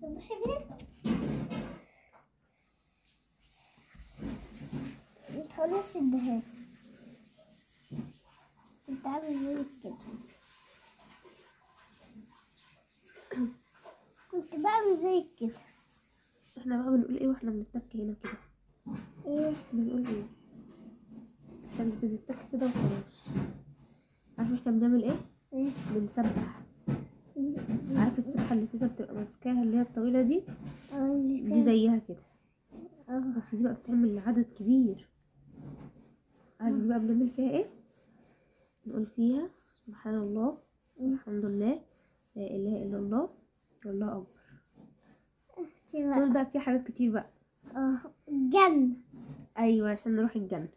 سبحي بيه. متخلصش الدهان. كنت عامل زي كده. كنت بعمل زي كده. احنا بقى بنقول ايه واحنا بنتك هنا كده؟ ايه بنقول ايه؟ احنا مش بنتك كده وخلاص. عارفه احنا بنعمل ايه؟ ايه؟ بنسبح. عارفه السبحة اللي تيتا بتبقى ماسكاها اللي هي الطويلة دي؟ دي زيها كده. بس دي بقى بتعمل عدد كبير. عارفه دي بقى بنعمل فيها ايه؟ نقول فيها سبحان الله والحمد لله لا اله الا الله والله اكبر. دول بقى في حاجات كتير بقى. الجنة. ايوه عشان نروح الجنة.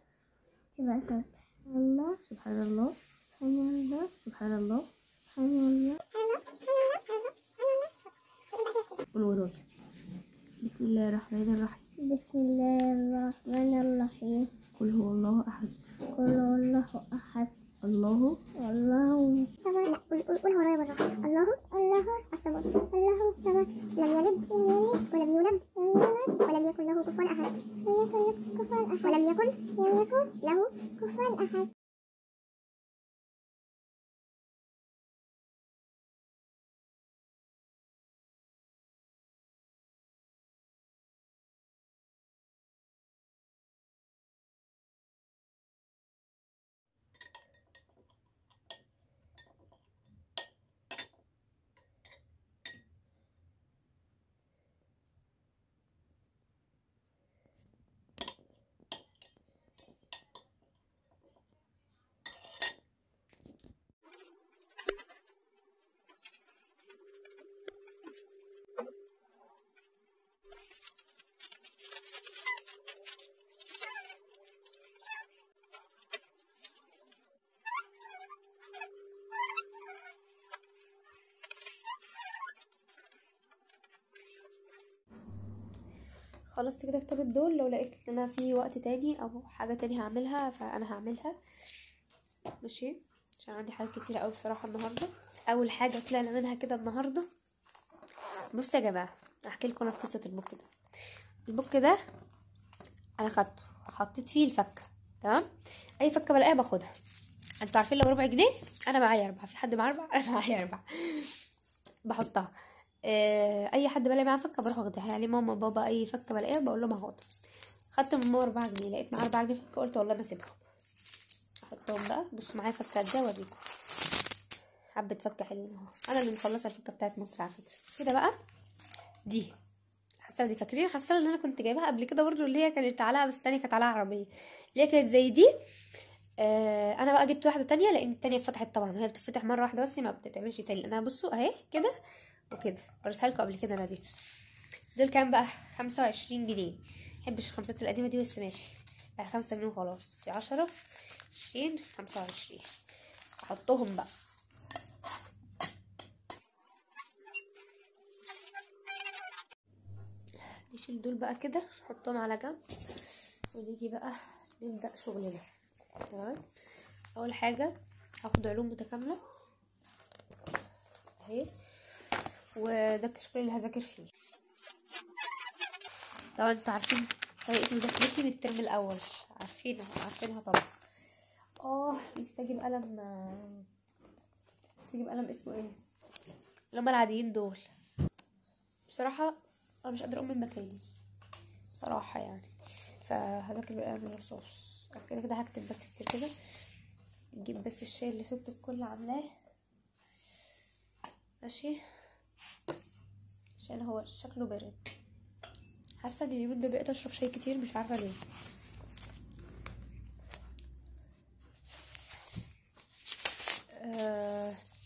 تبقى سبحان الله سبحان الله سبحان الله سبحان الله سبحان الله. قول ورايا. بسم الله الرحمن الرحيم. بسم الله الرحمن الرحيم. قل هو الله احد. قل هو الله احد. الله الله. لا قول قول ورايا بالراحة. الله الله الصمد الله الصمد لم يلد ولم يولد ولم يكن له كفوا احد ولم يكن له كفوا احد. خلصت كده كتابة دول. لو لقيت ان انا في وقت تاني او حاجة تاني هعملها فانا هعملها، ماشي، عشان عندي حاجات كتيرة قوي بصراحة النهاردة. اول حاجة طلعنا منها كده النهاردة، بصوا يا جماعة احكي لكم انا قصة ال book ده. ال book ده انا خدته حطيت فيه الفكة، تمام؟ اي فكة بلاقيها باخدها. انتوا عارفين لو ربع جنيه انا معايا 4، في حد معاه 4؟ انا معايا 4 بحطها. اي حد بلاقي معاه فكه بروح واخدها، يعني ماما بابا اي فكه بلاقيها بقول لهم هاخدها. خدت من ماما 4 جنيه، لقيت معاها 4 جنيه فكه، قلت والله ما اسيبهم احطهم بقى. بصوا معايا فكه قد ايه اوريكم، حبه فكه حلوين اهو. انا اللي مخلصة الفكه بتاعت مصر على فكرة. كده بقى دي حاسه، دي فاكرين حاسه ان انا كنت جايباها قبل كده برضو، اللي هي كانت عليها بس الثانية كانت عليها عربية، اللي هي كانت زي دي. انا بقى جبت واحدة تانية لان التانية اتفتحت طبعا، وهي بتتفتح مرة واحدة بس ما بتتعملش تاني. انا بصوا اهي كده وكده، وريتها لكم قبل كده انا. دي دول كام بقى؟ 25 جنيه. محبش الخمسات القديمة دي بس ماشي، 5 جنيه وخلاص. دي 10 20 25، احطهم بقى. نشيل دول بقى كده نحطهم على جنب ونيجي بقى نبدا شغلنا، تمام؟ اول حاجة هاخد علوم متكاملة اهي، وده الكشكول اللي هذاكر فيه. طبعا انتوا عارفين طريقه مذاكرتي من الترم الاول، عارفينها طبعا. لسه اجيب قلم، لسه اجيب قلم اسمه ايه اللي هما العاديين دول. بصراحة انا مش قادرة اقوم من مكاني بصراحة يعني، فهذاكر بالقلم الرصاص كده كده. هكتب بس كتير كده. نجيب بس الشاي اللي ست الكل عاملاه، ماشي، عشان هو شكله بارد. حاسه ان اليومين دول بقيت اشرب شاي كتير مش عارفه ليه.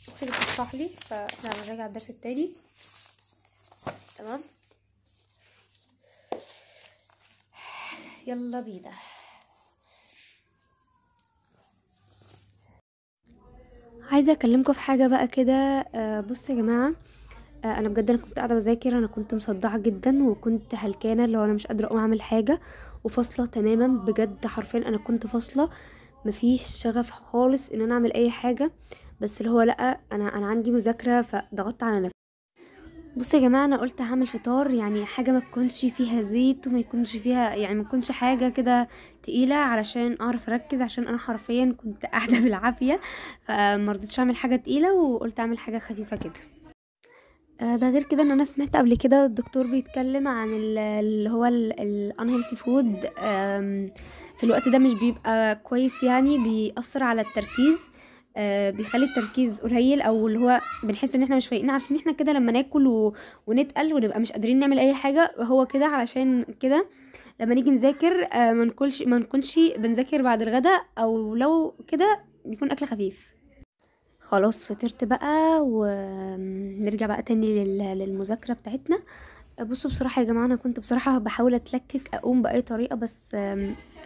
اختي بتشرح لي فاحنا هنراجع الدرس التاني، تمام؟ يلا بينا. عايزه اكلمكم في حاجة بقى كده. بصوا يا جماعة، انا بجد انا كنت قاعدة بذاكر، انا كنت مصدعه جدا وكنت هلكانه، اللي هو انا مش قادرة اقوم اعمل حاجة وفاصله تماما بجد، حرفيا انا كنت فاصلة، مفيش شغف خالص ان انا اعمل اي حاجة، بس اللي هو لا انا عندي مذاكرة، فضغطت على نفسي. بصوا يا جماعة، انا قلت هعمل فطار يعني حاجة ما تكونش فيها زيت وما يكونش فيها يعني ما تكونش حاجة كده تقيلة، علشان اعرف اركز، عشان انا حرفيا كنت قاعدة بالعافية، فما رضيتش اعمل حاجة تقيلة وقلت اعمل حاجة خفيفة كده. ده غير كده ان انا سمعت قبل كده الدكتور بيتكلم عن اللي هو ال unhealthy food، في الوقت ده مش بيبقى كويس، يعني بيأثر على التركيز، بيخلي التركيز قليل، او اللي هو بنحس ان احنا مش فايقين. عارفين احنا كده لما ناكل ونتقل ونبقى مش قادرين نعمل اي حاجة، هو كده. علشان كده لما نيجي نذاكر ما نكونش بنذاكر بعد الغداء، او لو كده بيكون اكل خفيف. خلاص فطرت بقى، ونرجع بقى تاني للمذاكره بتاعتنا. بصوا بصراحة يا جماعة، انا كنت بصراحة بحاول اتلكك اقوم باي طريقه، بس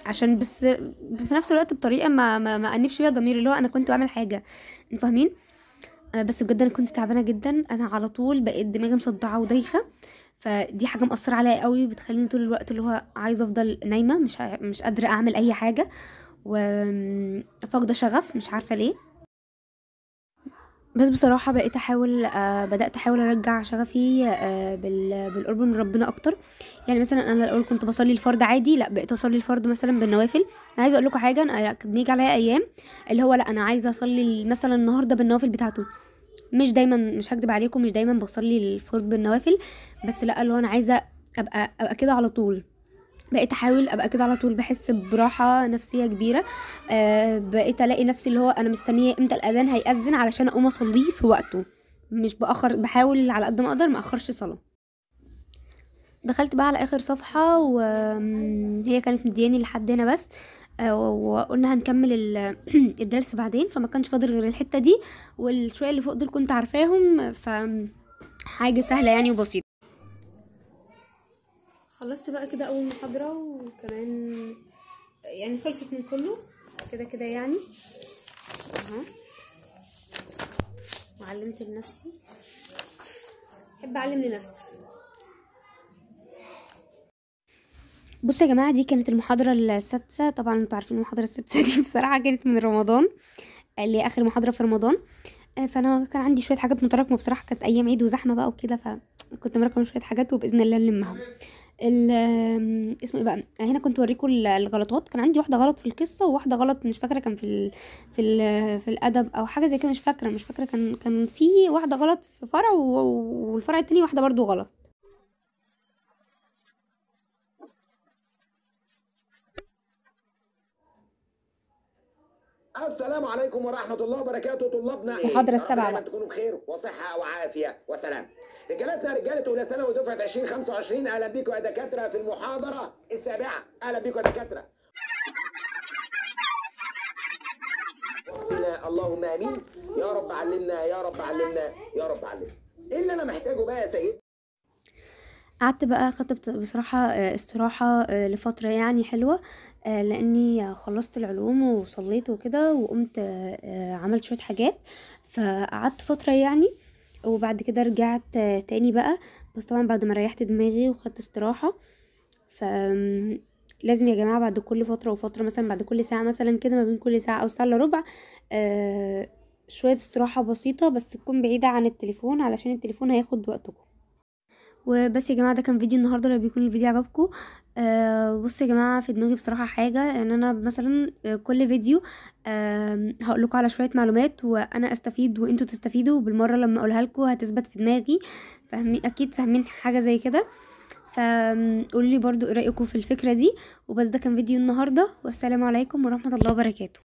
عشان بس في نفس الوقت بطريقة ما انبش بيها ضميري، اللي هو انا كنت بعمل حاجة، انتوا فاهمين. بس بجد انا كنت تعبانة جدا، انا على طول بقيت دماغي مصدعه ودايخه، فدي حاجة مأثره عليا قوي، بتخليني طول الوقت اللي هو عايزه افضل نايمة، مش قادرة اعمل اي حاجة، وفاقده شغف مش عارفه ليه. بس بصراحة بقيت احاول، بدات احاول ارجع شغفي بالقرب من ربنا اكتر. يعني مثلا انا الاول كنت بصلي الفرض عادي، لا بقيت اصلي الفرض مثلا بالنوافل. انا عايزه اقول لكم حاجة، انا كان بيجي عليا ايام اللي هو لا انا عايزه اصلي مثلا النهارده بالنوافل بتاعته، مش دايما، مش هكدب عليكم، مش دايما بصلي الفرض بالنوافل، بس لا اللي هو انا عايزه ابقى كده على طول. بقيت احاول ابقى كده على طول، بحس براحة نفسية كبيرة. بقيت الاقي نفسي اللي هو انا مستنيه امتى الاذان هيأذن علشان اقوم اصلية في وقته، مش باخر، بحاول على قد ما اقدر ما اخرش صلاة. دخلت بقى على اخر صفحة، وهي كانت مدياني لحد هنا بس، وقلنا هنكمل الدرس بعدين، فما كانش فاضل غير الحتة دي والشويه اللي فوق دول كنت عارفاهم، فحاجه سهلة يعني وبسيطة. خلصت بقى كده اول محاضرة، وكمان يعني خلصت من كله كده كده يعني اهو، وعلمت لنفسي، بحب اعلم لنفسي. بصوا يا جماعة، دي كانت المحاضرة السادسة. طبعا انتوا عارفين المحاضرة السادسة دي بصراحة كانت من رمضان، اللي هي اخر محاضرة في رمضان. فانا كان عندي شوية حاجات متراكمه بصراحة، كانت ايام عيد وزحمه بقى وكده، فكنت مراكمه شوية حاجات وباذن الله نلمهم. اسمه ايه بقى، هنا كنت اوريكم الغلطات. كان عندي واحدة غلط في القصة، وواحدة غلط مش فاكره كان في الادب او حاجة زي كده، مش فاكره كان في واحدة غلط في فرع، والفرع التاني واحدة برضو غلط. السلام عليكم ورحمة الله وبركاته طلابنا، المحاضرة السابعة دايما تكونوا بخير وصحة وعافيه وسلام. رجالتنا رجاله اولى ثانوي دفعه 2025، اهلا بيكم يا دكاترة في المحاضرة السابعة. اهلا بيكم يا دكاترة. وقتنا اللهم امين يا رب، علمنا يا رب، علمنا يا رب، علمنا. ايه اللي انا محتاجه بقى يا سيد؟ قعدت بقى خدت بصراحة استراحة لفترة يعني حلوة، لأني خلصت العلوم وصليت وكده، وقمت عملت شوية حاجات، فقعدت فترة يعني، وبعد كده رجعت تاني بقى، بس طبعا بعد ما ريحت دماغي وخدت استراحة. فلازم يا جماعة بعد كل فترة وفترة، مثلا بعد كل ساعة مثلا كده، ما بين كل ساعة أو ساعة إلا ربع، شوية استراحة بسيطة، بس تكون بعيدة عن التليفون علشان التليفون هياخد وقتكم. وبس يا جماعة، ده كان فيديو النهارده، لو بيكون الفيديو عجبكم. بصوا يا جماعة، في دماغي بصراحة حاجة، ان انا مثلا كل فيديو هقول لكم على شوية معلومات، وانا استفيد وانتوا تستفيدوا بالمرة، لما اقولها لكم هتثبت في دماغي، فاهمين؟ اكيد فاهمين حاجة زي كده. فقولوا لي برضو ايه رايكم في الفكرة دي. وبس ده كان فيديو النهارده، والسلام عليكم ورحمة الله وبركاته.